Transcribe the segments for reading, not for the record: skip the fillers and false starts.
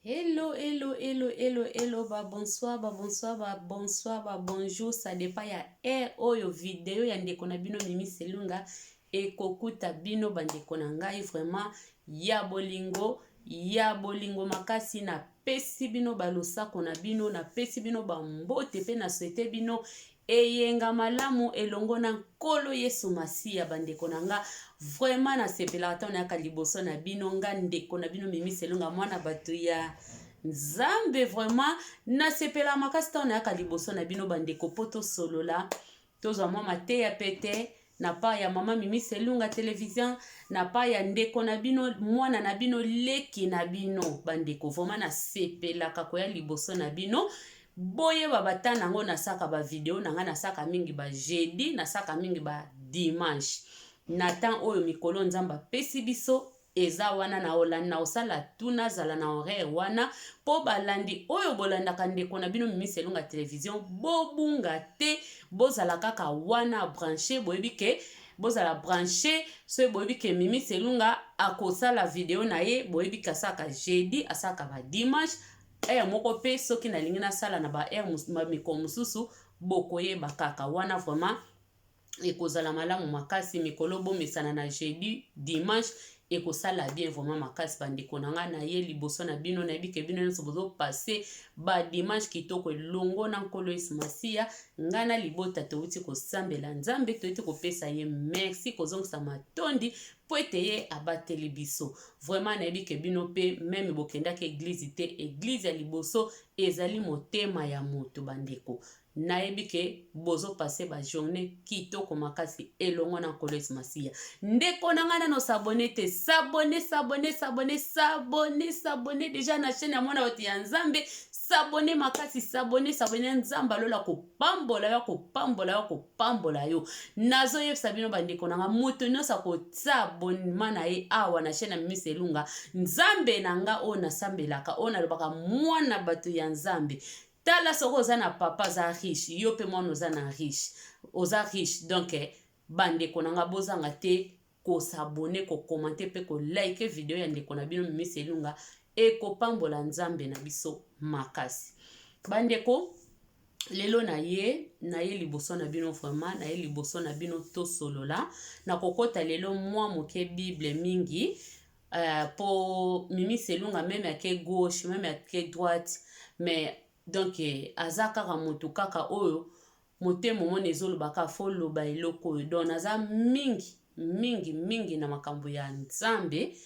Hello, hello, hello, hello, hello, ba bonsoir, ba bonsoir, ba bonsoir, ba bonjour, ça dépend ya heure oyo video ya ndeko na bino Mimi Selunga ekokuta bino bandeko na ngai vraiment ya bolingo, ya bolingo makasi. Napesi bino balosako na bino, napesi bino bambote mpe na souhaite bino eyenga malamu elongo na Nkolo Yesu Masiya. Bandeko na nga, vraiment nasepelaka ntango nayaka liboso na bino, nga ndeko na bino Mimi Selunga, mwana bato ya Nzambe. Vraiment nasepelaka makasi ntango nayaka liboso na bino bandeko, mpo tosolola, tozwa mwa mateya pete na part ya mama Mimi Selunga Television, na part ya ndeko na bino, mwana na bino, leki na bino. Bandeko, vraiment nasepelaka koya liboso na bino. Boyeba batana yango, nasaka bavideo na ngai, nasaka mingi ba jeudi, nasaka mingi ba dimanche. Na temps oyo mikolo Nzambe apesi biso eza wana na olanda na osala tu, nazala na horaire wana mpo balandi oyo bolandaka ndeko na bino Mimi Selunga Television bobunga te. Bozala kaka wana branché, boyebi ke bozala branché. Soki boyebi ke Mimi Selunga akosala video na ye, boyebi ke asalaka jeudi, asalaka ba dimanche heure moko, mpe soki nalingi nasala na ba heure mikolo mosusu, bokoyeba kaka wana. Vraiment ekozala malamu makasi mikolo bomesana na jeudi, dimanche, ekosala bien vraiment makasi. Bandeko na ngai, na ye liboso na bino, nayebi ke bino nyonso bozopasser badimanche kitoko elongo na Nkolo Yesu Masiya. Ngai na libota touti kosambela Nzambe, touti kopesa ye merci, kozongisa matondi mpo ete ye abateli biso. Vraiment nayebi ke bino mpe, même bokendaki église te, église ya liboso ezali motema ya moto. Bandeko, nayebi ke bozopasser bajournée kitoko makasi elongo na Nkolo Yesu Masiya. Ndeko na ngai, nano s'abonner te, s'abonner, s'abonner, s'abonner, s'abonner, s'abonner déjà na chaîne ya mwana bato ya Nzambe. S'abonner makasi, s'abonner, s'abonner. Nzambe alola kopambola yo, kopambola yo, kopambola yo. Nazoyebisa bino bandeko na nga, moto nyonso akotia abonnement na ye awa na chaîne ya Mimi Selunga, Nzambe na nga oyo nasambelaka, oyo nalobaka, mwana bato ya Nzambe, tala, soki oza na papa aza riche, yo mpe mwana oza na riche, oza riche. Donc bandeko na nga, bozanga te kos'abonner, kocommenter mpe koliker video ya ndeko na bino Mimi Selunga. Ekopambola Nzambe na biso makasi. Bandeko, lelo na ye liboso na bino, vraiment na ye liboso na bino, tosolola. Nakokɔta lelo mwa moke Bible mingi po Mimi Selunga, même ake gauche, même ake droite, mais donc aza kaka motu kaka oyo motema omoni ezolobaka fo loba eloko oyo. Donc naza mingi mingi mingi na makambo ya Nzambe.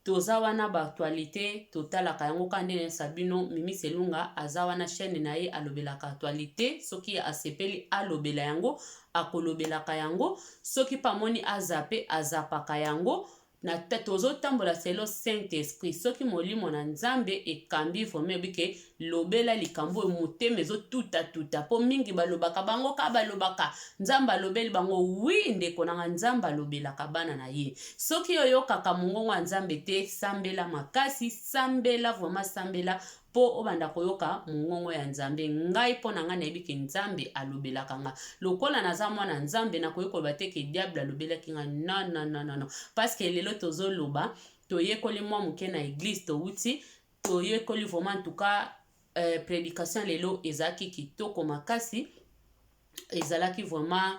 Toza wana, baactualité totalaka yango kaka nde nayebisa bino. Mimi Selunga aza wana, chaîne na ye alobelaka actualité. Soki asepeli alobela yango, akolobelaka yango. Soki mpe amoni azape, azapaka yango. Na tozotambola selon Saint Esprit. Soki molimo na Nzambe ekambi vraiment, eyebi ke lobela likambo oyo motema ezotutatuta, mpo mingi balobaka bango ka balobaka Nzambe alobeli bango. Oui, ndeko nanga, Nzambe alobelaka bana na ye. Soki oyokaka mongongo ya Nzambe te, sambela makasi, sambela vraiment, sambela mpo obanda koyoka mongongo ya Nzambe. Ngai, mpo na ngai, nayebi ke Nzambe alobelaka nga. Lokola naza mwana Nzambe, nakoki koloba te ke diable alobelaki nga. Non, non, non, non, non, parce que lelo tozoloba, toyekoli mwa moke na église, touti toyekoli vraiment. En tout cas prédication lelo ezalaki kitoko makasi, ezalaki vraiment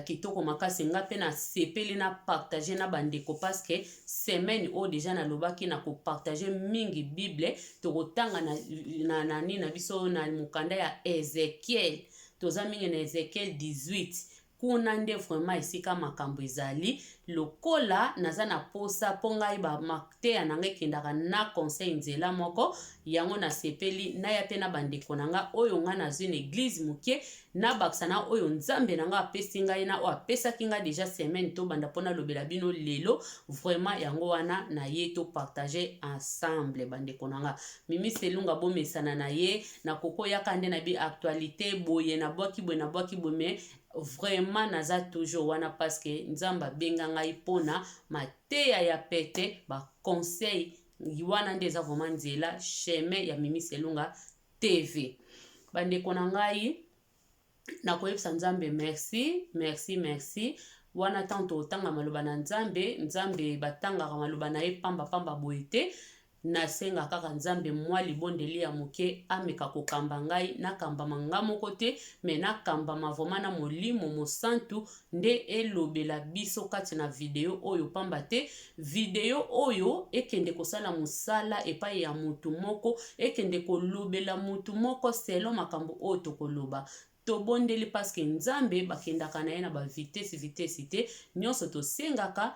kitoko makasi. Nga mpe nasepeli na partage na bandeko, parce que semaine oyo déjà nalobaki na kopartager mingi Bible. Tokotanga na nini na biso, na mokanda ya Ezekiel. Toza mingi na Ezekiel 18. Kuna nde vraiment esika makambo ezali. Lokola naza na posa mpo ngai bamateya na ngai ekendaka na conseil nzela moko, yango nasepeli naya mpe na bandeko na nga oyo ngai nazwi na église moke, nabakisa na oyo Nzambe na ngai apesi ngai, na oyo apesaki ngai déjà semaine tobanda, mpo nalobela bino lelo. Vraiment yango wana na ye topartager ensemble. Bandeko na nga, Mimi Selunga, bomesana na ye. Nakokoyaka nde na bi actualité boye, nabwaki boye, nabwaki boye, mais vraiment naza toujours wana, parce que Nzambe abenga ngai mpona mateya ya pete, baconseil wana nde eza vraiment nzela, chemin ya Mimi Selunga TV. Bandeko na ngai, nakoyebisa Nzambe merci, merci, merci. Wana ntango totanga maloba na Nzambe, Nzambe batangaka maloba na ye pambapamba boye te. Nasenga kaka Nzambe mwa libondeli ya moke ameka kokamba ngai, nakambama nga moko te, mais nakambama vraiment na Molimo Mosantu nde elobela biso kati na video oyo, pamba te video oyo ekende kosala mosala epai ya mutu moko, ekende kolobela mutu moko selon makambo oyo tokoloba. Tobondeli parce que Nzambe bakendaka na ye na ba vitesse vitesse te, nionso tosengaka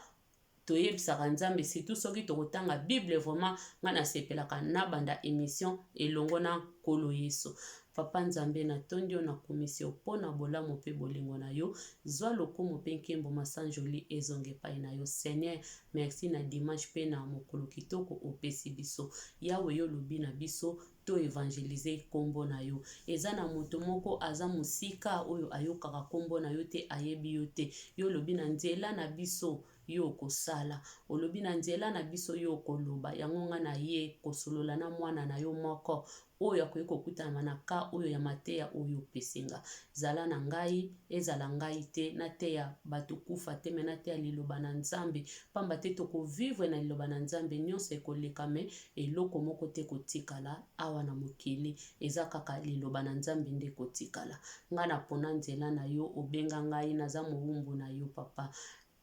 toyebisaka Nzambe surtout soki tokotanga bible vraiment nga nasepelaka nabanda emission elongo na Nkolo Yesu. Papa Nzambe natondi yo nakumisi yo po na bolamu pe bolingo na yo zua lokumu pe nkembo masanjoli ezonga epai na yo Seigneur merci na dimanche pe na mokolo kitoko opesi biso Yahwe yo olobi na biso to evangeliser kombo na yo eza na moto moko aza mosika oyo ayokaka kombo na yo te ayebi yo te yo olobi na nzela na biso yo okosala olobi na nzela na biso yo okoloba yango nga na ye kosolola na mwana na yo moko oyo akoki kokutana na ka oyo ya mateya oyo opesi nga zala na ngai ezala ngai te nateya bato kufa te me nateya liloba na Nzambe pamba te toko vivre na liloba na Nzambe nionso ekoleka me eloko moko te ekotikala awa na mokili eza kaka liloba na Nzambe nde ekotikala nga na pona nzela na yo obenga ngai naza mowumbu na yo papa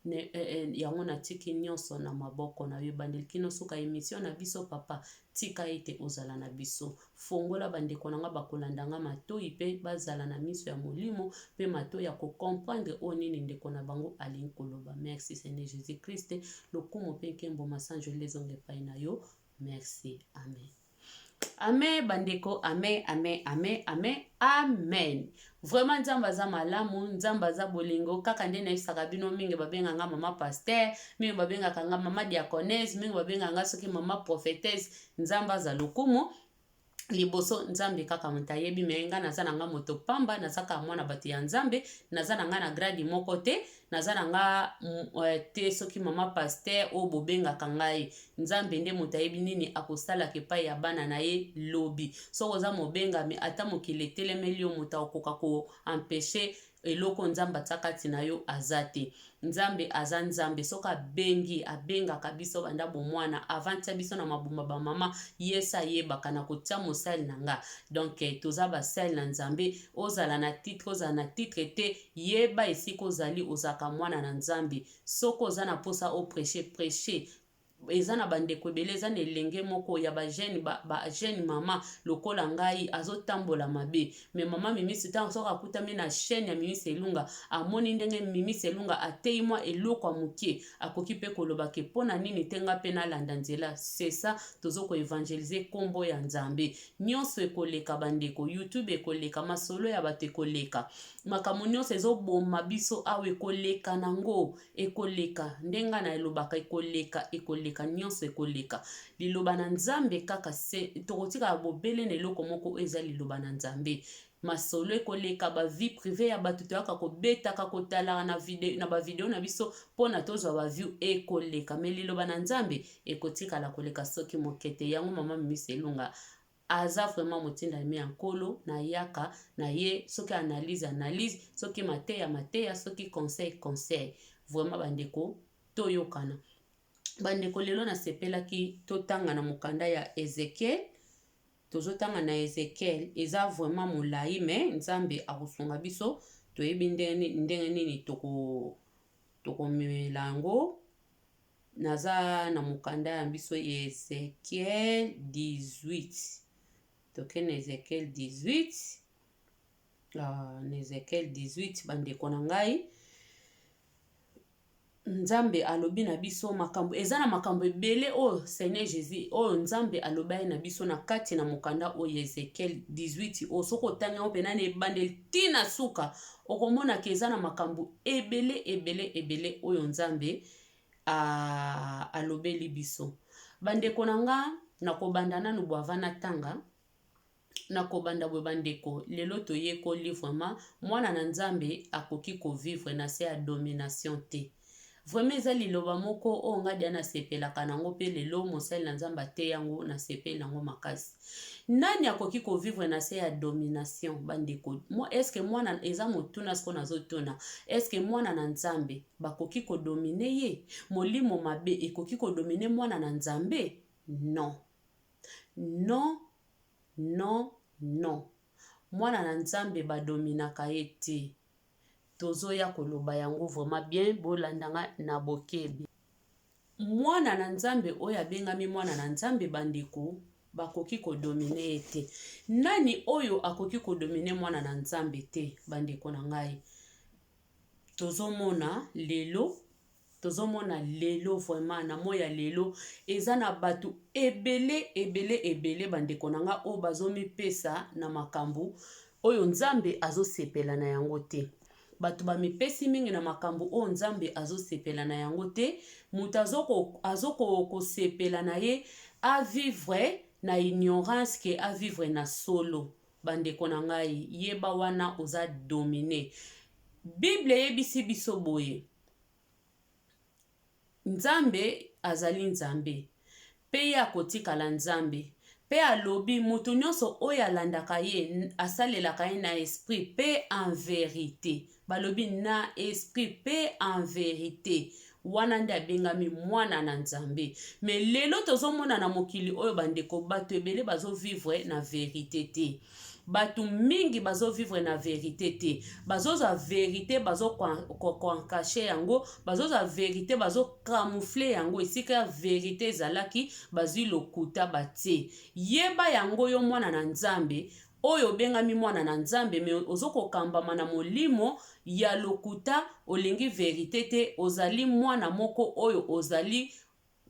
ne, eh, eh, yango natiki nionso na maboko na yo ebandeli kino suka emission na biso papa tika ete ozala na biso Fongola ba ndeko na nga bakolanda nga matoyi pe bazala na miso ya molimo pe matoyi ya ko comprendre oyo nini ndeko na bango alingi koloba. Merci Seigneur Jesus Christ. Lokumu pe nkembo masanjoli ezonga epai na yo. Merci. Amen. Amen bandeko, amen, amen, amen, amen, amen. Vraiment Nzambe aza malamu, Nzambe aza bolingo, kaka nde nayebisaka bino mingi babenga nga mama pasteur, mingi babengaka nga mama diaconesse, mingi babengaka nga soki mama prophetesse. Nzambe aza lokumu liboso nzambe kaka moto ayebi me nga naza na nga moto pamba naza kaka mwana bato ya nzambe naza na nga na grade moko te naza na nga eh, te soki mama paster oyo bobengaka ngai nzambe nde moto ayebi nini akosalaka epai ya bana na ye lobi soki oza mobengami ata mokili etelemeli yo moto akokoka ko empeshe eloko nzambe atia kati na yo aza te nzambe aza nzambe soki abengi abengaka biso banda bomwana avant tia biso na mabumba ba mama yesa ayebaka na kotia mosali na nga donc eh, toza basali na nzambe ozala na titre ozala na titre te yeba esika ozali ozalaka mwana na nzambe soki oza na mposa opreche preche eza na bandeko ebele eza na elenge moko ya ba jeune ba, ba jeune mama lokola ngai azotambola mabe me mama mimisi ntango soki akutami na chaîne ya mimisi elunga amoni ndenge mimisi elunga ateyi mwa eloko ya moke akoki mpe koloba ke mpo na nini te nga mpe nalanda nzela sesa tozo koevangelize nkombo ya nzambe nyonso ekoleka bandeko youtube ekoleka masolo ya bato ekoleka makambo nyonso ezoboma biso awa ekoleka nango Ekoleka, nde nga na elobaka ekoleka, ekoleka, nionso ekoleka. Liloba na Nzambe kaka se, tokotikala bobele na eloko moko oyo eza liloba na Nzambe. Masolo ekoleka, ba vie privee ya bato toyaka kobetaka, kotalaka na video, na ba video na biso pona tozwa ba view ekoleka. Mais liloba na Nzambe ekotikala koleka soki moke te. Yango mama Mimisa Elunga Aza vraiment motindami ya nkolo na yaka na ye soki analyse analyse soki mateya mateya soki conseil conseil vraiment ba ndeko toyokana ba ndeko lelo nasepelaki totanga na mokanda ya Ezekiel tozotanga na Ezekiel eza vraiment molayi mais nzambe akosunga biso toyebi ndenge nini toko tokomemela yango Naza na mokanda ya biso ya Ezekiel 18. Toke na Ezekiel 18. Ah, na Ezekiel 18 bandeko na ngai. Nzambe alobi na biso makambo eza na makambo ebele oyo Seigneur Jesus oyo Nzambe alobaki na biso na kati na mokanda oyo Ezekiel 18 oyo soki otangi yango mpena na ebandeli ti na suka okomona ke eza na makambo ebele ebele ebele oyo Nzambe alobeli biso. Bandeko na nga, nakobanda nanu bo avant natanga, nakobanda boye bandeko, lelo toyekoli vraiment mwana na Nzambe akoki ko vivre na se ya domination te. Vraiment eza liloba moko oyo nga deja nasepelaka nango pe lelo mosali na Nzambe ateyi yango nasepeli nango makasi. Nani akoki ko vivre na se ya domination bandeko? Est ce que mwana eza motuna sikoyo nazotuna, est ce que mwana na Nzambe Bakoki ko dominer ye? Molimo mabe ekoki ko dominer mwana na Nzambe? Non. Non, non, non. Mwana na Nzambe ba dominaka ye te. Tozoya koloba yango vraiment bien, bolanda nga na bokebi. Mwana na Nzambe oyo abengami mwana na Nzambe, bandeko, bakoki kodomine ye te. Nani oyo akoki kodomine mwana na Nzambe te, bandeko na ngai? Tozomona lelo, tozomona lelo vraiment na moi ya lelo, eza na bato ebele ebele ebele, bandeko na nga, oyo bazomipesa na makambo oyo Nzambe azosepela na yango te. Bato bamipesi mingi na makambo oyo Nzambe azosepela na yango te. Moto azokosepela na ye avivre na ignorance ke avivre na solo. Bandeko na ngai, yeba wana oza dominé. Bible eyebisi biso boye: Nzambe azali Nzambe, mpe ye akotikala Nzambe. Mpe alobi moto nyonso oyo alandaka ye, asalelaka ye na esprit mpe en vérité. Balobi na esprit mpe en vérité, wana nde abengami mwana na Nzambe. Mais lelo tozomona na mokili oyo, bandeko, bato ebele bazovivre na vérité te. Bato mingi bazovivre na vérité te. Bazozwa vérité, bazokoencacher yango, bazozwa vérité, bazocamoufler yango. Esika ya vérité ezalaki, bazwi lokuta batie. Yeba yango, yo mwana na Nzambe oyo obengami mwana na Nzambe, mais ozokokambama na molimo ya lokuta, olingi vérité te, ozali mwana moko oyo ozali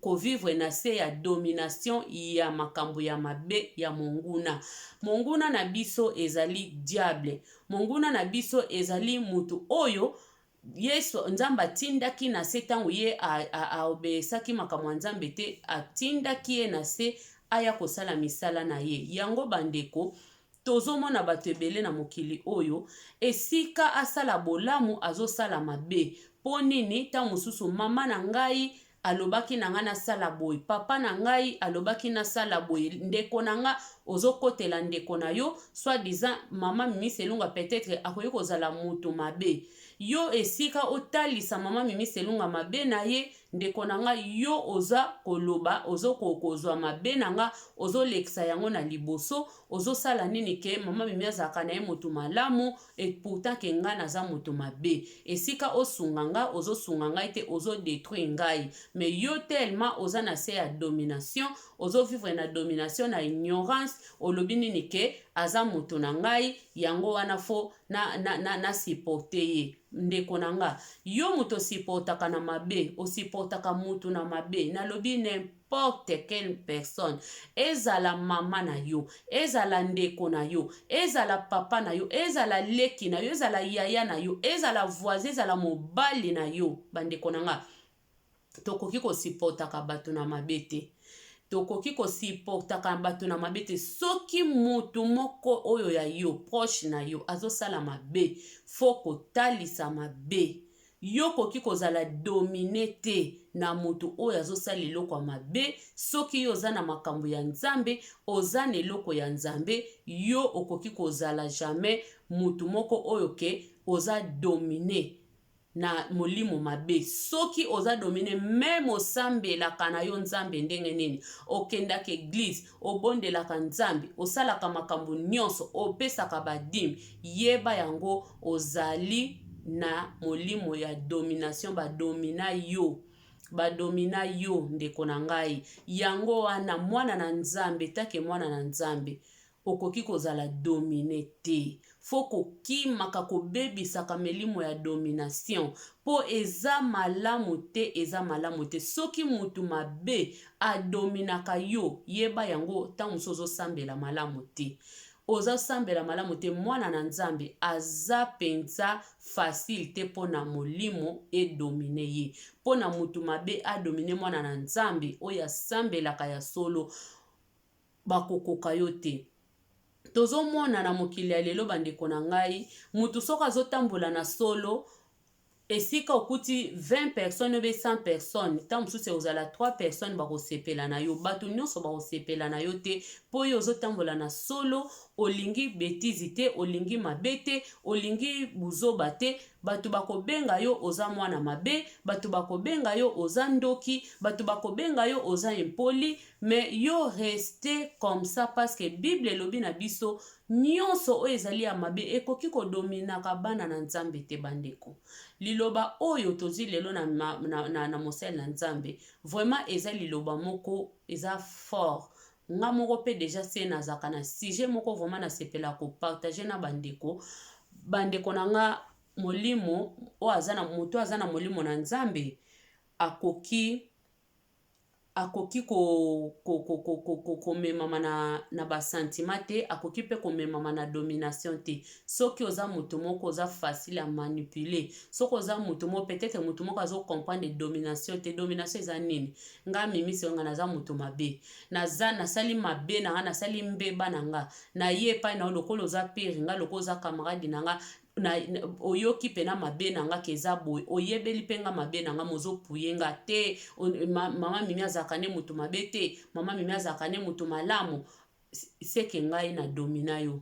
kovivre na se ya domination ya makambo ya mabe ya monguna. Monguna na biso ezali diable. Monguna na biso ezali mutu oyo Yesu, Nzambe atindaki na se. Ntango ye aobeyesaki makambo ya Nzambe te, atindaki ye na se aya kosala misala na ye. Yango, bandeko, tozomona bato ebele na mokili oyo, esika asala bolamu, azosala mabe. Mpo nini? Ntango mosusu mama na ngai alobaki na ngai nasala boye, papa na ngai alobaki nasala boye, ndeko na nga. Ozokotela ndeko na yo, soi-disant mama Mimi Selunga peut-être akoki kozala moto mabe. Yo, esika otalisa mama Mimi Selunga mabe na ye, ndeko na ngai, yo oza koloba, ozokozwa mabe na nga, ozolekisa yango na liboso. Ozosala nini ke mama Mimi azalaka na ye moto malamu, et pourtant ke ngai naza moto mabe? Esika osunga nga, ozosunga ngai te, ozodétruire ngai. Mais yo, tellement oza na se ya domination, ozovivre na domination, na ignorance, olobi nini ke aza moto na ngai, yango wana faut na supporte ye. Ndeko na nga, yo moto osupportaka na mabe, osupportaka moto na mabe, nalobi n'importe quelle personne, ezala mama na yo, ezala ndeko na yo, ezala papa na yo, ezala leki na yo, ezala yaya na yo, ezala voisin, ezala mobali na yo, bandeko na nga, tokoki kosupportaka bato na mabe te. Tokoki kosupportaka bato na mabe te. Soki motu moko oyo ya yo, proche na yo, azosala mabe, faut kotalisa mabe. Yo koki kozala dominé te na motu oyo azosala eloko ya mabe. Soki yo oza na makambo ya Nzambe, oza na eloko ya Nzambe, yo okoki kozala jamais motu moko oyo ke oza dominé na molimo mabe. Soki oza dominé, même osambelaka na yo Nzambe ndenge nini, okendaka église, obondelaka Nzambe, osalaka makambo nyonso, opesaka badîmes, yeba yango, ozali na molimo ya domination. Badomina yo, badomina yo, ndeko na ngai. Yango wana, mwana na Nzambe, take mwana na Nzambe, okoki kozala dominé te. Faut kokimaka, kobebisaka milimo ya domination, mpo eza malamu te, eza malamu te. Soki motu mabe adominaka yo, yeba yango, ntango mosusu ozosambela malamu te, ozosambela malamu te. Mwana na Nzambe aza mpenza facile te mpo na molimo edominer ye, mpo na motu mabe adominer mwana na Nzambe oyo asambelaka ya solo. Bakokoka yo te. Tozomona na mokili ya lelo, bandeko na ngai, motu soki azotambola na solo, esika okuti 20 personnes obe 100 personnes, ntango mosusu ekozala 3 personnes bakosepela na yo. Bato nyonso bakosepela na yo te, mpo oyo ozotambola na solo, olingi bêtise te, olingi mabe te, olingi buzoba te. Bato bakobenga yo oza mwana mabe, bato bakobenga yo oza ndoki, bato bakobenga yo oza impoli, mais yo reste comme ça parce que Bible elobi na biso nyonso oyo ezali ya mabe ekoki kodominaka bana na Nzambe te. Bandeko, liloba oyo tozwi lelo na mosali na Nzambe, vraiment eza liloba moko eza fort. Nga moko mpe déjà se nazalaka na sujet moko vraiment nasepela kopartager na bandeko. Bandeko na nga, molimo oyo aza na moto aza na molimo na Nzambe akoki komemama na basentiments te, akoki mpe komemama na domination te. Soki oza moto moko oza facile ya manipuler, soki oza moto moko, peut-être moto moko azocomprendre domination te, domination eza nini? Nga Mimi Selunga, naza moto mabe, naza nasali mabe na nga, nasali mbeba na nga, naye epai na yo lokola oza père nga, lokola oza camarade na nga, oyoki mpena mabe na nga ke eza boye, oyebeli mpe nga mabe na nga, mozopuye nga te. Mama Mimi azalaka nde moto mabe te, mama Mimi azalaka nde moto malamu. Seke ngai na domina yo.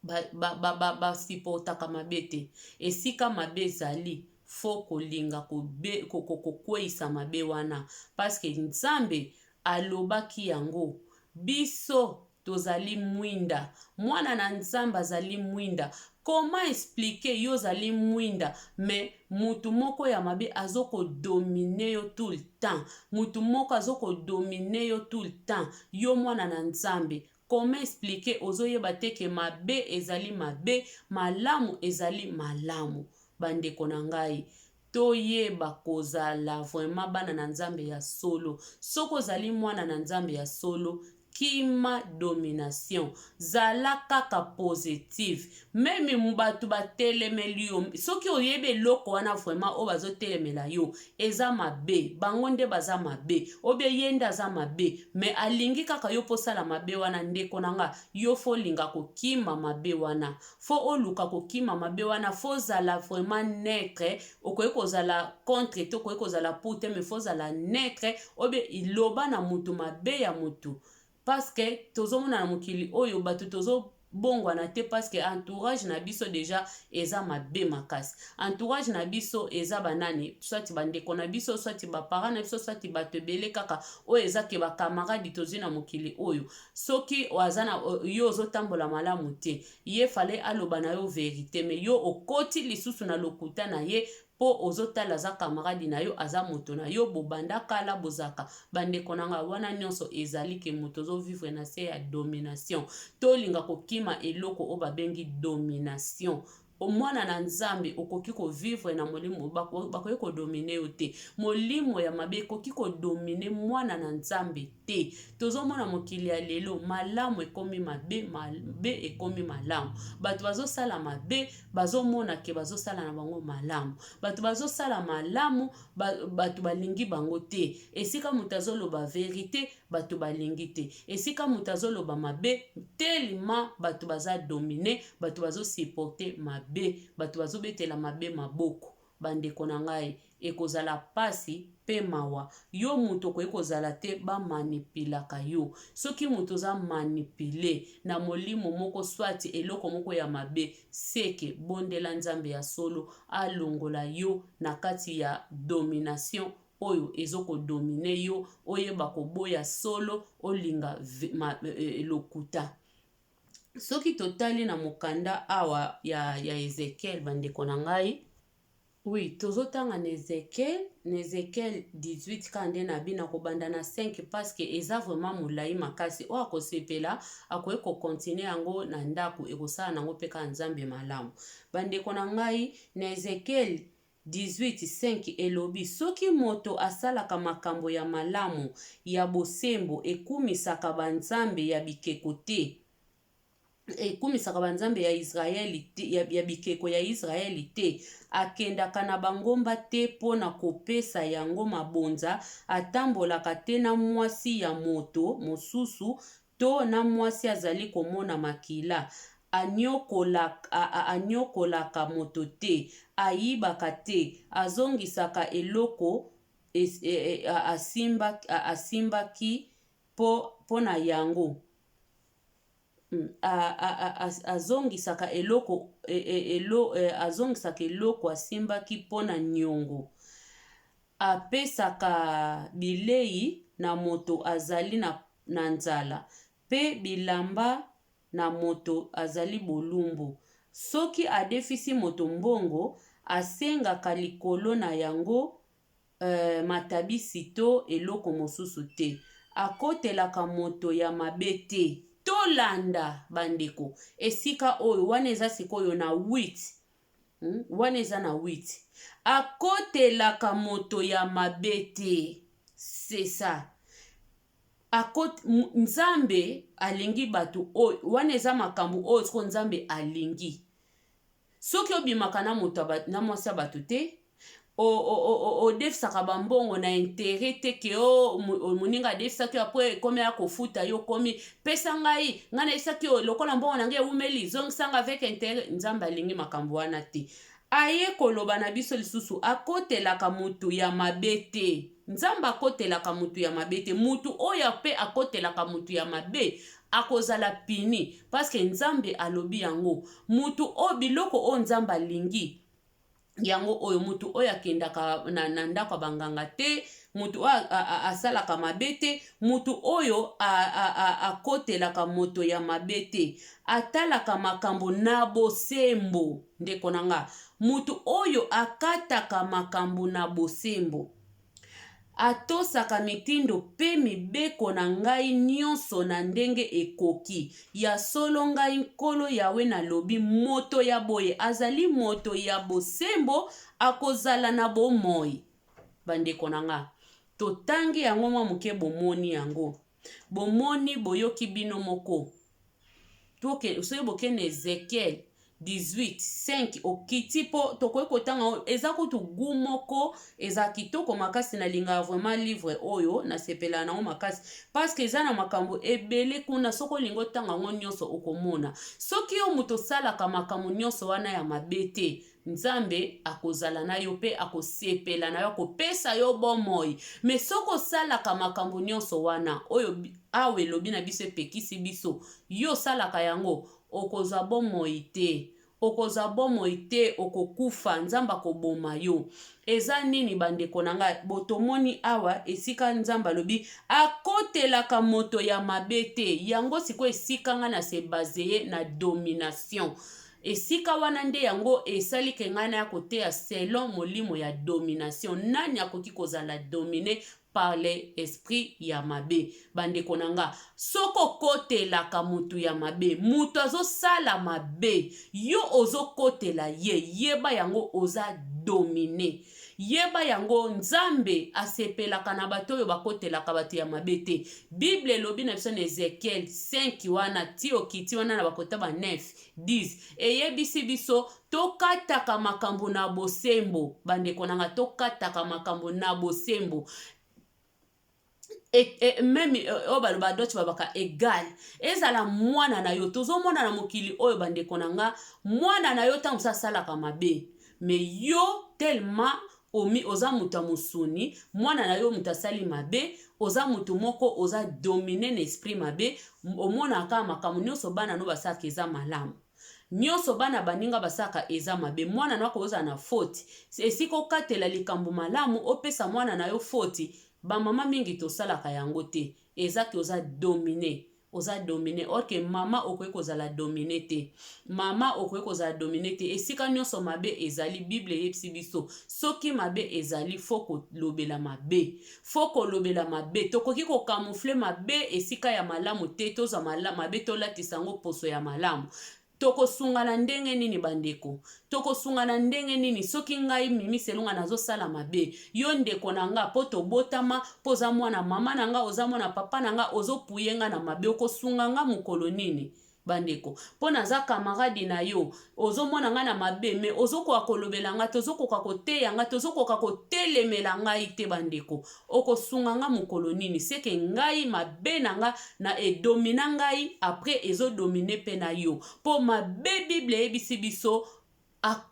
Basupportaka mabe te. Esika mabe ezali, faut kolinga kokweyisa mabe wana, parce que Nzambe alobaki yango. Biso tozali mwinda, mwana na Nzambe azali mwinda. Comment expliquer yo ozali mwinda, mais mutu moko ya mabe azokodominer yo tout le temps? Mutu moko azokodominer yo tout le temps, yo mwana na Nzambe. Comment expliquer ozoyeba te ke mabe ezali mabe, malamu ezali malamu? Bandeko na ngai, toyeba kozala vraiment bana na Nzambe ya solo. Soki ozali mwana na Nzambe ya solo, kima domination, zala kaka positive. Même bato batelemeli yo, soki oyebi eloko wana vraiment oyo bazotelemela yo eza mabe, bango nde baza mabe, obie ye nde aza mabe, mais alingi kaka yo mposala mabe wana, ndeko na nga, yo faut olinga kokima mabe wana, faut oluka kokima mabe wana, faut ozala vraiment neutre. Okoki kozala contre te, okoki kozala pour te, mais faut ozala neutre. Obie iloba na motu mabe ya motu, parce que tozomona na mokili oyo bato tozobongwana te, parce que entourage na biso déjà eza mabe makasi. Entourage na biso eza banani? Soit bandeko na biso, soit baparent na biso, soit bato ebele kaka oyo eza ke bacamarade tozwi na mokili oyo. Soki aza na yo, ozotambola malamu te, ye fallait aloba na yo vérité, mais yo okoti lisusu na lokuta na ye, mpo ozotala aza camarade na yo, aza moto na yo, bobanda kala, bozalaka bandeko na ngai. Wana nyonso ezali ke moto ozovivre na se ya domination. Tolinga kokima eloko oyo babengi domination. Mwana na Nzambe okoki kovivre na molimo, bakoki kodominer yo te. Molimo ya mabe ekoki kodominer mwana na Nzambe te. Tozomona mokili ya lelo, malamu ekomi mabe, mabe ekomi malamu. Bato bazosala mabe, bazomona ke bazosala na bango malamu. Bato bazosala malamu, bato balingi bango te. Esika moto azoloba vérité, bato balingi te. Esika moto azoloba mabe, telema bato baza dominés, bato bazosupporter mabe, bato bazobetela mabe maboko. Bandeko na ngai, ekozala mpasi mpe mawa. Yo moto okoki kozala te bamanipulaka yo. Soki moto oza manipulé na molimo moko, soit eloko moko ya mabe, seke bondela Nzambe ya solo alongola yo na kati ya domination oyo ezokodominer yo. Oyeba koboya solo, olinga lokuta. Soki totali na mokanda awa ya Ezekiel, bandeko na ngai, oui, tozotanga na Ezekiel 18 kaka nde na bina kobanda na 5, parce que eza vraiment molai makasi. Oyo akosepela akoki kocontinuer yango na ndako, ekosala nango mpe kaka Nzambe malamu. Bandeko na ngai, na Ezekiel 18:5 elobi: "Soki moto asalaka makambo ya malamu, ya bosembo, ekumisaka banzambe ya bikeko te, ekumisaka banzambe ya Israeli te, ya bikeko ya Israeli te, akendaka na bangomba te mpo na kopesa yango mabonza, atambolaka te na mwasi ya moto mosusu to na mwasi azali komona makila, anyokolaka moto te, ayibaka te, azongisaka eloko asimbaki mpo na yango." Azongisaka eloko, azongisaka eloko asimbaki mpo na niongo. Apesaka bilei na moto azali na nzala, mpe bilamba na moto azali bolumbu. Soki adefisi moto mbongo, asengaka likolo na yango matabisi to eloko mosusu te. Akotelaka moto ya mabe te. Tolanda, bandeko, esika oyo wana eza sikoyo na 8. Wana eza na 8. Akotelaka moto ya mabe te, c'est ça. Nzambe alingi bato oyo wana. Eza makambo oyo siko Nzambe alingi. Soki obimaka na moto, na mwasi ya bato te, odefisaka bambongo na intérêt te, ke o moninga adefisaki yo, après ekomi ya kofuta yo, komi pesa ngai, ngai nayebisaki yo, lokola mbongo na ngai ewumeli, zongisanga avec intérêt. Nzambe alingi makambo wana te. Aye koloba na biso lisusu, akotelaka motu ya mabe te. Nzambe akotelaka motu ya mabe te. Motu oyo mpe akotelaka motu ya mabe akozala puni, parce que Nzambe alobi yango. Motu oyo, biloko oyo Nzambe alingi, yango oyo: motu oyo akendaka na ndako ya banganga te, motu oyo asalaka mabe te, motu oyo akotelaka moto ya mabe te, atalaka makambo na bosembo. Ndeko na nga, motu oyo akataka makambo na bosembo, atosaka mitindo mpe mibeko na ngai nyonso na ndenge ekoki. Ya solo, ngai Nkolo Yawe nalobi, moto ya boye azali moto ya bosembo, akozala na bomoi. Bandeko na nga, totangi yango mwa moke, bomoni yango, bomoni, boyoki bino moko. Soki bokende Ezekiel 18 5, okiti mpo tokoki kotanga, eza kutu gu moko, eza kitoko makasi. Nalingaka vraiment livre oyo, nasepelaka nango makasi parce que eza na makambo ebele kuna. Soki olingi otanga yango nyonso, okomona. Soki yo moto osalaka makambo nyonso wana ya mabe te, Nzambe akozala na yo mpe akosepela na yo, akopesa yo bomoi. Mais soki osalaka makambo nyonso wana oyo awa elobi na biso, epekisi biso, yo osalaka yango, okozwa bomoi te, okozwa bomoi te, okokufa, Nzambe akoboma yo. Eza nini, bandeko na ngai? Botomoni awa esika Nzambe alobi akotelaka moto ya mabe te. Yango sikoyo esika ngai na se baser na domination, esika wana nde yango esali ke ngai naya koteya selon molimo ya domination. Nani akoki kozala dominé par l'esprit ya mabe? Bandeko na nga, soki okotelaka motu ya mabe, moto azosala mabe, yo ozokotela ye, yeba yango, oza dominé. Yeba yango, Nzambe asepelaka na bato oyo bakotelaka bato ya mabe te. Bible elobi na biso na Ezekiel 5 wana, ti okiti wana na bakota ba 9 10, eyebisi biso tokataka makambo na bosembo. Bandeko na nga, tokataka makambo na bosembo. Même oyo baloba Deutsch, babaka égal, ezala mwana na yo. Tozomona na mokili oyo, bandeko na nga, mwana na yo ntango mosu asalaka mabe, mais yo tellement omi oza moto ya mosuni, mwana na yo moto asali mabe, oza moto moko oza dominé na esprit mabe, omonaka makambo nyonso bana no basalaka eza malamu, nyonso bana baninga basalaka eza mabe. Mwana na akozala na faute, esika okatela likambo malamu, opesa mwana na yo faute. Bamama mingi tosalaka yango te. Ezaki oza dominé, oza dominé. Or que mama okoki kozala dominé te, mama okoki kozala dominé te. Esika nyonso mabe ezali, Bible eyebisi biso, soki mabe ezali, faut kolobela mabe, faut kolobela mabe. Tokoki kocamoufler mabe esika ya malamu te. Tozwa mabe, tolatisa yango poso ya malamu. Tokosungana ndenge nini, bandeko? Tokosungana ndenge nini soki ngai Mimi Selunga nazosala mabe, yo ndeko na nga, mpo tobotama, mpo oza mwana mama na nga, oza mwana papa na nga, ozopuye nga na mabe, okosunga nga mokolo nini, bandeko? Mpo naza camarade na yo, ozomona ngai na mabe, mais ozokoka kolobela ngai te, ozokoka koteya ngai te, ozokoka kotelemela ngai te. Bandeko, okosunga nga mokolo nini? Seke ngai mabe na nga na edomina ngai, après ezodominer mpe na yo, mpo mabe, Bible eyebisi biso,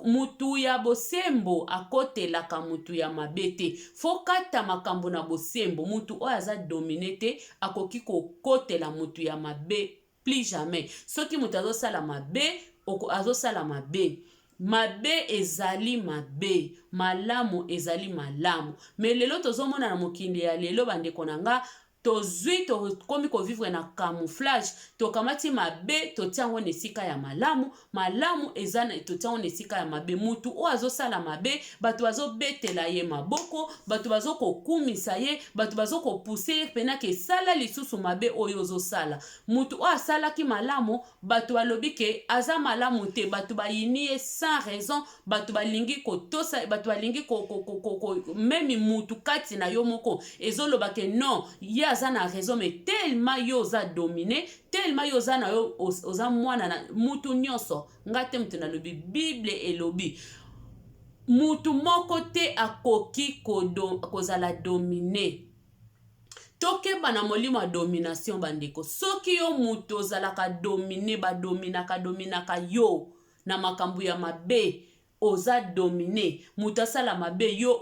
mutu ya bosembo akotelaka mutu ya mabe te. Faut kata makambo na bosembo. Mutu oyo aza dominé te akoki kokotela mutu ya mabe. Plus jamais. Soki moto azosala mabe, azosala mabe. Mabe ezali mabe, malamu ezali malamu. Mais lelo tozomona na mokili ya lelo, bandeko na nga, tozwi, tokomi kovivre na camouflage. Tokamati mabe, totia yango na esika ya malamu, malamu eza totia yango na esika ya mabe. Mutu oyo azosala mabe, bato bazobetela ye maboko, bato bazokokumisa ye, bato bazokopousser ye mpenza esala lisusu mabe oyo ozosala. Mutu oyo asalaki malamu, bato balobi ke aza malamu te, bato bayini ye sans raison, bato balingi kotosa, bato balingi même mutu kati na yo moko ezoloba ke non, ye aza na raison. Mais tellement yo oza dominé, tellement yo oza na yo, oza mwana na mutu nyonso. Nga te mutu nalobi, Bible elobi mutu moko te akoki kozala dominé. Tokeba na molimo ya domination, bandeko. Soki yo moto ozalaka dominé, badominaka, dominaka yo na makambo ya mabe, oza dominé. Moto asala mabe, yo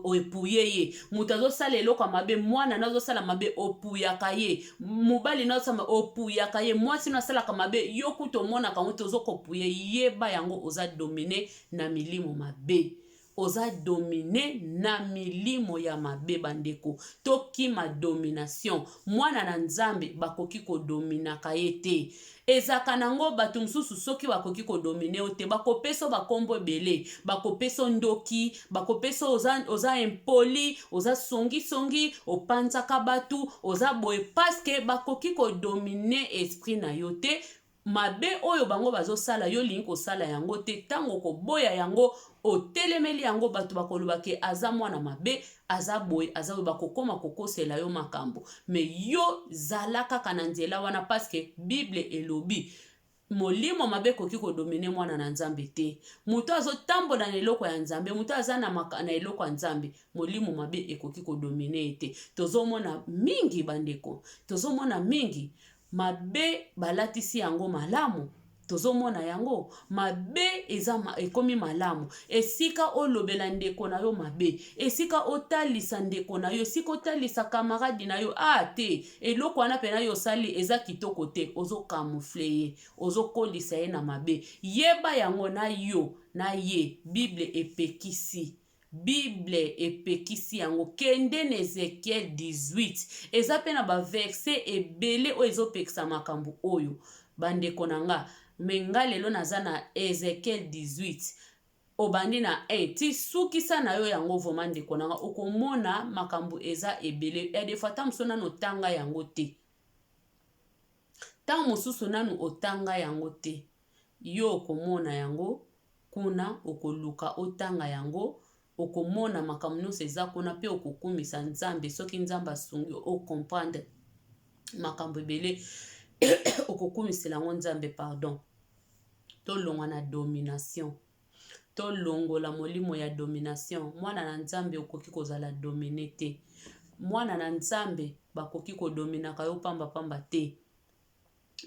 oappuyer ye. Moto azosala eloko ya mabe, mwana na azosala mabe, opuyaka ye. Mobali na azosala, opuyaka ye. Mwasi no asalaka mabe, yo kuta omonaka yango te, ozokoappuyer. Yeba yango, oza dominé na milimo mabe, oza dominé na milimo ya mabe. Bandeko, tokima domination. Mwana na Nzambe bakoki kodominaka ye te. Ezalaka nango bato mosusu, soki bakoki kodominer yo te, bakopesa bakombo ebele, bakopesa ndoki, bakopesa oza, oza impoli, oza songisongi, opanzaka bato, oza boye, parce que bakoki kodominer esprit na yo te. Mabe oyo bango bazosala, yo olingi kosala yango te. Ntango koboya yango, otelemeli yango, bato bakoloba ke aza mwana mabe, aza boye, aza boye, bakokóma kokosela yo makambo. Mais yo zala kaka na nzela wana, parce que Bible elobi molimo mabe ekoki kodominer mwana na Nzambe te. Moto azotambola na eloko ya Nzambe, moto aza na eloko ya Nzambe, molimo mabe ekoki kodominer ye te. Tozomona mingi, bandeko, tozomona mingi mabe balatisi yango malamu. Tozomona yango, mabe eza ekomi malamu. Esika olobela ndeko na yo mabe, esika otalisa ndeko na yo, esika otalisa camarade na yo, a ah, te, eloko wana mpenza yo osali eza kitoko te, ozocamoufler ye, ozokolisa ye na mabe. Yeba yango, na yo na ye, Bible epekisi, Bible epekisi yango. Kende na Ezekiel 18, eza mpe na baversets ebele oyo ezopekisa makambo oyo, bandeko na nga. Mais nga lelo naza na Ezekiel 18, obandi na 1 ti sukisa na yo yango. Vraiment, ndeko na nga, okomona makambo eza ebele ya des fois ata mosusu nano otanga yango te, ntango mosusu nanu otanga yango te. Yo okomona yango kuna, okoluka otanga yango, okomona makambo nyonso eza kuna, mpe okokumisa Nzambe. Soki Nzambe asungi ocomprendre makambo ebele, okokumisela yango Nzambe. Pardon, tolongwa na domination, tolongola molimo ya domination. Mwana na Nzambe okoki kozala dominé te. Mwana na Nzambe bakoki kodominaka yo pambapamba te.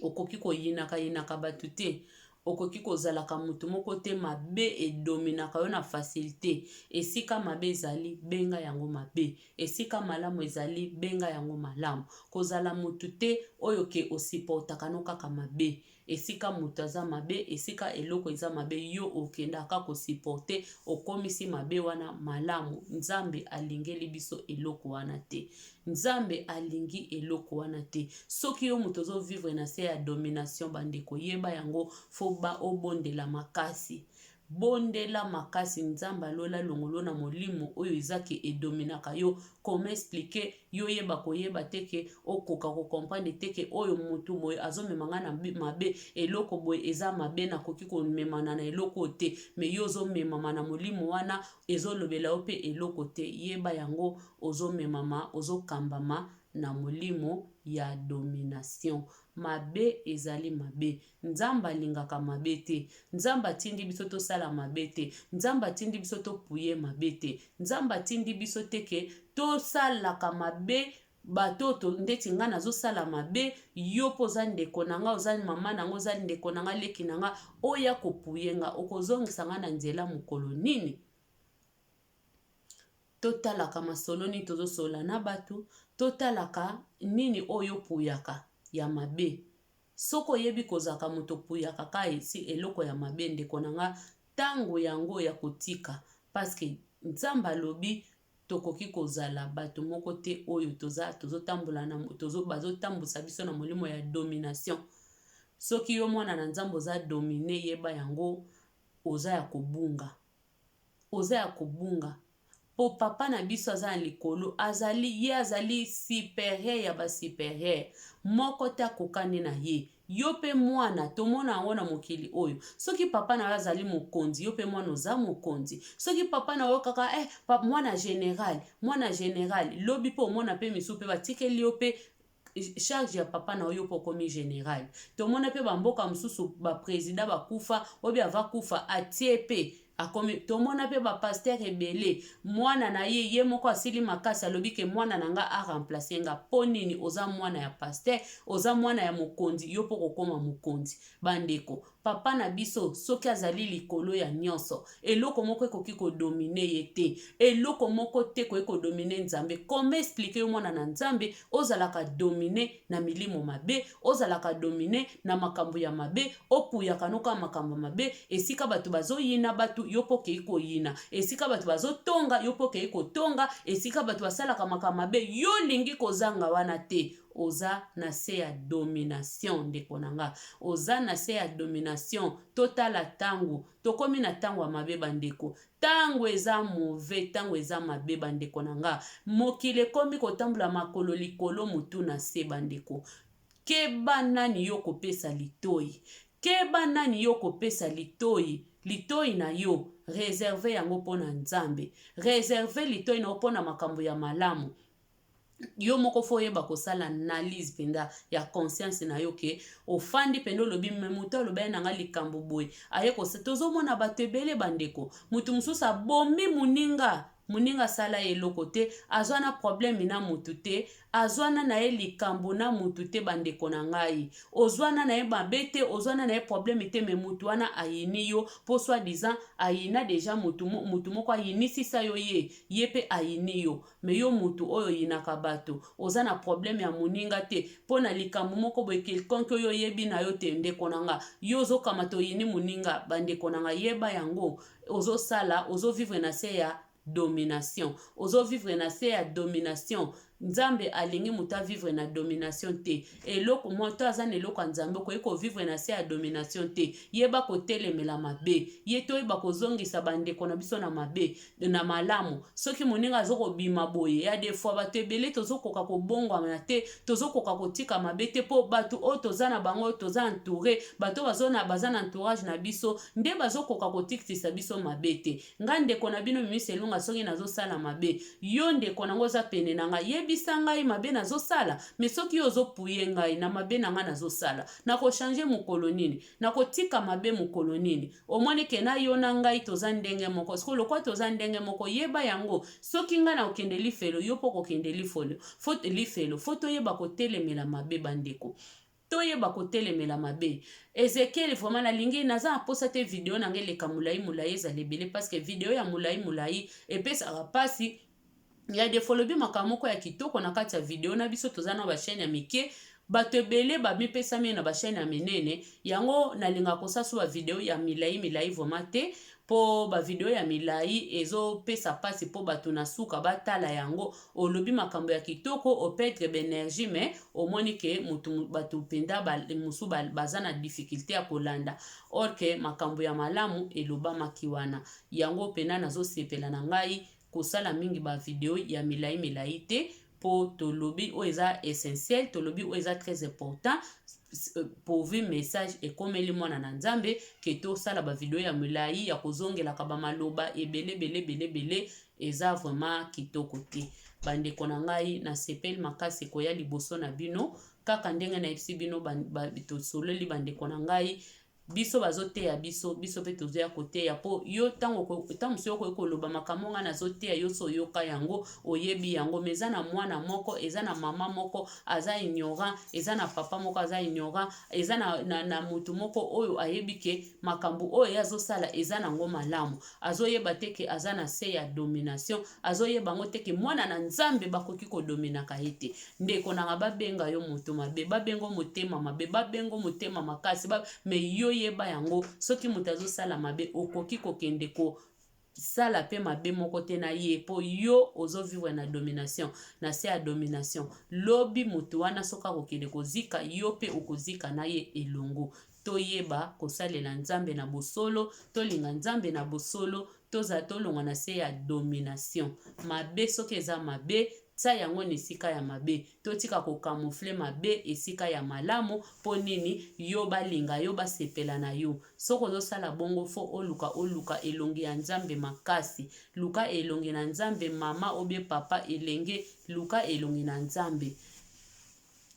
Okoki koyinaka yinaka bato te. Okoki kozalaka motu moko te mabe edominaka yo na facilité. Esika mabe ezali, benga yango mabe. Esika malamu ezali, benga yango malamu. Kozala motu te oyo ke osupportaka no kaka mabe. Esika moto aza mabe, esika eloko eza mabe, yo okendaka kosupporter, okomisi mabe wana malamu. Nzambe alingeli biso eloko wana te. Nzambe alingi eloko wana te. Soki yo moto ozovivre na se ya domination, bandeko, yeba yango, faut ba obondela makasi, bondela makasi, Nzambe alola longolo na molimo oyo eza ke edominaka yo. Comment expliquer? Yo yeba koyeba te ke okoka kocomprendre te ke oyo motu boye azomema ngai na mabe, eloko boye eza mabe, nakoki komemana na eloko oyo te. Mais yo ozomemama na molimo wana, ezolobela yo mpe eloko te. Yeba yango, ozomemama, ozokambama na molimo ya domination. Mabe ezali mabe. Nzambe alingaka mabe te. Nzambe atindi biso tosala mabe te. Nzambe atindi biso toappuyer mabe te. Nzambe atindi biso te ke tosalaka mabe. Bato oyo ndeti ngai nazosala mabe, yo mpo oza ndeko na nga, oza mama na nga, oza ndeko na nga, leki na nga, oya koappuyer nga, okozongisa nga na nzela mokolo nini? Totalaka masolo nini tozosolola na bato, totalaka nini oyo opuyaka ya mabe. Soki oyebi kozalaka moto opuyaka ka esi eloko ya mabe ndeko na nga, tango yango ya kotika parce que Nzambe alobi tokoki kozala bato moko te oyo toza tozotambola na tozo bazotambusa biso na molimo ya domination. Soki yo mwana na Nzambe oza domine yeba yango oza ya kobunga. Oza ya kobunga po papa na biso aza na likolo azali ye azali superieur ya ba superieur moko te akokani na ye yo pe mwana tomona yango na mokili oyo soki papa na yo azali mokonzi yo pe mwana oza mokonzi soki papa na yo kaka eh, pa, mwana general mwana general lobi pe omona pe misusu pe batikeli yo pe charge ya papa na yo mpo okomi general. Tomona mpe bamboka mosusu ba president bakufa obi ava kufa atie mpe akomi. Tomona mpe ba pasteur ebele mwana na ye ye moko asili makasi alobi ke mwana na nga a remplacer nga. Mpo nini? Oza mwana ya pasteur, oza mwana ya mokonzi, yo mpo okokoma mokonzi. Bandeko, Papa na biso soki azali likolo ya nionso, eloko moko ekoki ko dominer ye te. Eloko moko te ekoki ko dominer Nzambe. Comment expliquer yo mwana na Nzambe ozalaka dominer na milimo mabe, ozalaka dominer na makambo ya mabe, opuyaka no kaka makambo ya mabe, esika bato bazo yina bato yo pe okeyi koyina, esika bato bazo tonga yo pe okeyi kotonga, esika bato basalaka makambo mabe yo olingi kozanga wana te. Oza na se ya domination ndeko na nga. Oza na se ya domination. Totala tango. Tokomi na tango ya mabe ba ndeko. Tango eza mauvais, tango eza mabe ba ndeko na nga. Mokili ekomi kotambola makolo likolo mutu na se ba ndeko. Keba nani yo okopesa litoyi. Keba nani yo okopesa litoyi. Litoyi na yo, reserver yango mpo na Nzambe. Reserver litoyi na yo mpo na makambo ya malamu. Yo moko fo oyeba kosala analyse mpenza ya conscience na yo ke ofandi mpenza olobi me moto alobaki na nga likambo boye aye kosa. Tozomona bato ebele bandeko, moto mosusu abomi moninga, moninga asala ye eloko te, azwa na problème na motu te, azwana na ye likambo na motu te. Bandeko na ngai, ozwana na ye mabe te, ozwana na ye problème te, me motu wana ayini yo mpo soit disant ayina deja motu, motu moko ayinisisa yo ye, ye mpe ayini yo. Mais yo mutu oyo oyinaka batu oza na problème ya muninga te po na likambo moko boye quelconque oyo oyebi na yo te ndeko na nga yo ozo kamata oyini muninga ba ndeko na nga yeba yango ozo sala ozo vivre na se ya domination ozo vivre na se ya domination Nzambe alingi mutu a vivre na domination te eloko moto aza na eloko ya Nzambe okoki ko vivre na se ya domination te yeba kotelemela mabe ye toyeba kozongisa ba ndeko na biso na mabe na malamu soki moninga azo kobima boye ya de fois bato ebele tozokoka kobongwana te tozokoka kotika mabe te mpo bato oyo toza na bango toza entouré bato bazo na baza na entourage na biso nde bazokoka kotiktisa biso mabe te nga ndeko na bino Mimi Selunga soki nazosala mabe yo ndeko na ngo oza pene na ngai yebisa ngai mabe nazosala me soki yo ozopuye ngai na mabe na ngai nazosala nakochange mokolo nini Nakotika mabe mokolo nini? Omoni ke na yo na ngai toza ndenge moko. Sikoyo lokola toza ndenge moko, yeba yango, soki ngai nakokende lifelo, yo pe okokende lifolo, fo, lifelo. Fo toyeba kotelemela mabe, bandeko. Toyeba kotelemela mabe. Ezekiel, vraiment nalingi, naza na posa te video na ngai eleka molayi molayi, ezala ebele, parce que video ya molayi molayi epesaka pasi. Ya defo olobi makambo moko ya kitoko na kati ya video na biso toza na ba chaîne ya mike bato ebele bamipesami na ba chaîne ya minene yango nalingaka kosala so ba video ya milai milai vraiment te mpo ba video ya milai ezopesa mpasi mpo bato na suka batala yango olobi makambo ya kitoko opedre ba energie mais omoni ke mutu bato mpenza mosusu baza na difficulté ya kolanda or ke makambo ya malamu elobamaki wana yango mpena nazosepela na ngai kosala mingi ba video ya milayi milayi te po tolobi oyo eza essentiel tolobi oyo eza très important pourvu message ekomeli mwana na nzambe ke tosala ba video ya milayi ya kozongelaka ba maloba ebele ebele ebele ebele eza vraiment kitoko te bandeko na ngai nasepeli makasi koya liboso na bino kaka ndenge nayebisi bino tosololi bandeko na ngai. Biso bazoteya biso, biso mpe tozoya koteya. Mpo yo ntango mosusu okoki koloba makambo ngai nazoteya yo, so oyoka yango, oyebi yango. Mais eza na mwana moko, eza na mama moko aza ignorant, eza na papa moko aza ignorant, eza na motu moko oyo ayebi ke makambo oyo ye azosala eza nango malamu, azoyeba te ke aza na se ya domination, azoyeba yango te ke mwana na Nzambe bakoki kodominaka ye te. Ndeko nanga, babenga yo moto mabe, babenga motema mabe, babenga motema makasi ba, mais yo yeba yango, soki moto azosala mabe, okoki kokende ko sala mpe mabe moko te na ye, mpo yo ozovivre na domination, na se ya domination. Lobi moto wana soki akokende kozika, yo mpe okozika na ye elongo. Toyeba kosalela Nzambe na bosolo, tolinga Nzambe na bosolo, tozala tolongwa na se ya domination. Mabe soki eza mabe, tia yango na esika ya mabe. Totika kocamoufler mabe esika ya malamu. Mpo nini? Yo balinga yo, basepela na yo. Soki ozosala bongo, faut oluka elongi ya Nzambe makasi. Luka elongi na Nzambe, mama obie papa elenge, luka elongi na Nzambe,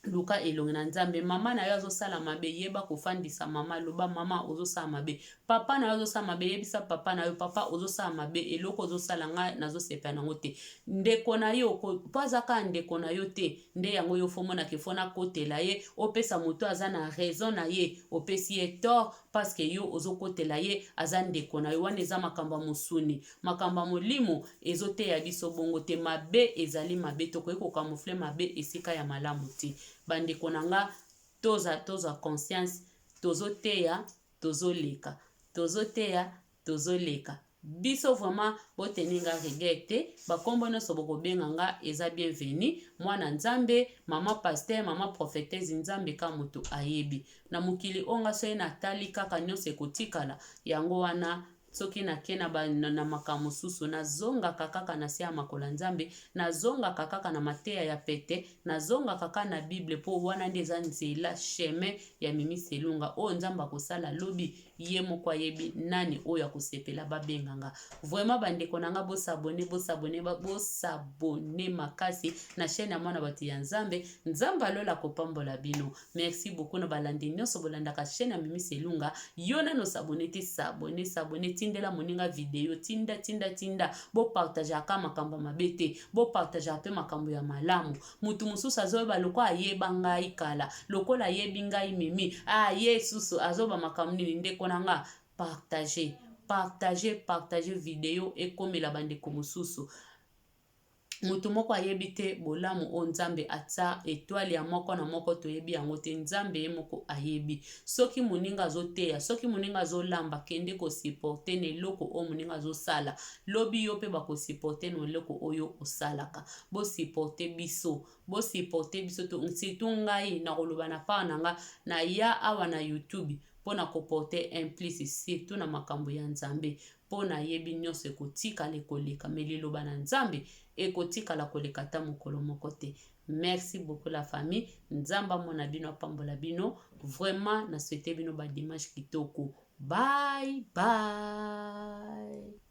luka elongi na Nzambe. Mama na yo azosala mabe, yeba kofandisa mama, loba: "Mama, ozosala mabe." Papa na yo azosala mabe, yebisa papa na yo: "Papa, ozosala mabe, eloko ozosala ngai nazosepela nango te." Ndeko na yo, mpo aza kaka ndeko na yo te nde yango yo faut omonaka faut nakotela ye. Opesa moto aza na raison na ye, opesi ye tort parce que yo ozokotela ye, aza ndeko na yo. Wana eza makambo ya mosuni. Makambo ya molimo ezoteya biso bongo te. Mabe ezali mabe, tokoki kocamoufler mabe esika ya malamu te. Bandeko na nga, tozwa conscience. Tozoteya, tozoleka, tozoteya, tozoleka biso. Vraiment, boteni nga rigueur te. Bakombo nyonso bokobenga nga eza bienvenu. Mwana Nzambe, mama pasteur, mama prophétesse, Nzambe ka moto ayebi na mokili oyo. Nga soki natali kaka nyonso ekotikala yango wana. Soki nake na makambo mosusu, nazongaka kaka na se ya makolo ya Nzambe, nazongaka kaka na mateya ya pete, nazongaka kaka na Bible, mpo wana nde eza nzela, chemin ya Mimi Selunga. Oyo Nzambe akosala lobi, ye moko ayebi nani oyo akosepela babenganga. Vraiment, bandeko na nga, bos'abonner, bos'abonner, bos'abonner makasi na chaîne ya mwana bato ya Nzambe. Nzambe alola kopambola bino. Merci beaucoup na balandi nyonso bolandaka chaîne ya Mimi Selunga. Yo nano s'abonner te, s'abonner, s'abonner, tindela moninga video, tinda, tinda, tinda. Bopartageaka makambo ya mabe te, bopartageaka mpe makambo ya malamu. Motu mosusu azoyeba lokola ayeba ngai kala, lokola ayebi ngai Mimi, ah, ye susu azoba makambo nini. Ndeko na nga, partage, partage, partage video ekomela bandeko mosusu. Motu moko ayebi te bolamu oyo Nzambe atia étoile ya moko na moko, toyebi yango te. Nzambe ye moko ayebi. Soki moninga azoteya, soki moninga azolamba, kende kosupporter na eloko oyo moninga azosala. Lobi yo mpe bakosupporter na eloko oyo osalaka. Bosupporter biso, bosupporter biso, surtout ngai nakoloba na part na nga. Naya awa na YouTube mpona koporter un plus, surtout na makambo ya Nzambe, mpo nayebi nyonso ekotikala, ekoleka, mais liloba na Nzambe ekotikala koleka ata mokolo moko te. Merci beaucoup la famille. Nzambe amona bino, apambola bino. Vraiment, na souhaite bino badimanche kitoko. Bye bye.